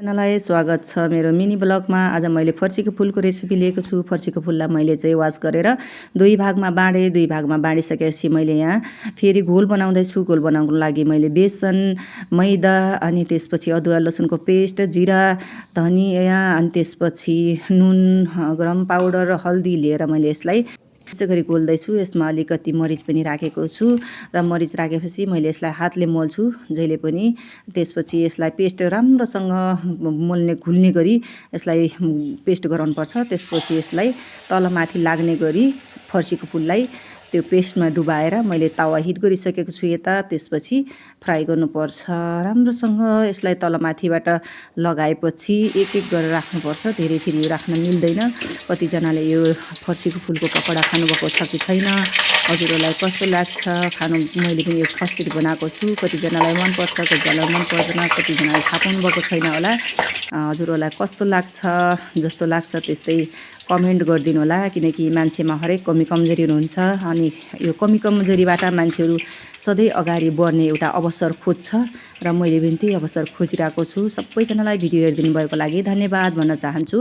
सबैजनालाई स्वागत छ मेरो मिनी ब्लगमा। आज मैले फर्सीको फुलको रेसिपी लिएको छु। फर्सीको फुललाई मैले चाहिँ वास गरेर दुई भागमा बाँडिसकेपछि मैले यहाँ फेरि घोल बनाउँदैछु। घोल बनाउनको लागि मैले बेसन, मैदा अनि त्यसपछि अदुवा लसुनको पेस्ट, जिरा, धनिया अनि त्यसपछि नुन, गरम पाउडर, हल्दी लिएर मैले यसलाई यसै गरी घोल्दैछु। यसमा अलिकति मरिच पनि राखेको छु र मरिच राखेपछि मैले यसलाई हातले मोल्छु जहिले पनि। त्यसपछि यसलाई पेस्ट राम्रोसँग घुल्ने गरी यसलाई पेस्ट गराउनुपर्छ। त्यसपछि यसलाई तलमाथि लाग्ने गरी फर्सीको फुललाई त्यो पेस्टमा डुबाएर मैले तावा हिट गरिसकेको छु यता। त्यसपछि फ्राई गर्नुपर्छ राम्रोसँग। यसलाई तलमाथिबाट लगाएपछि एक एक गरेर राख्नुपर्छ। धेरै फेरि यो राख्न मिल्दैन। कतिजनाले यो फर्सीको फुलको पकौडा खानुभएको छ कि छैन, हजुरहरूलाई कस्तो लाग्छ खानु? मैले पनि यो फर्स्टचोटि बनाएको छु। कतिजनालाई मनपर्छ, कतिजनालाई मन पर्दैन, कतिजनाले थाहा पाउनुभएको छैन होला। हजुरहरूलाई कस्तो लाग्छ? जस्तो लाग्छ त्यस्तै कमेन्ट गरिदिनु होला, किनकि मान्छेमा हरेक कमी कमजोरीहरू हुन्छ अनि यो कमी कमजोरीबाट मान्छेहरू सधैँ अगाडि बढ्ने एउटा अवसर खोज्छ र मैले पनि त्यही अवसर खोजिरहेको छु। सबैजनालाई भिडियो हेरिदिनु भएको लागि धन्यवाद भन्न चाहन्छु।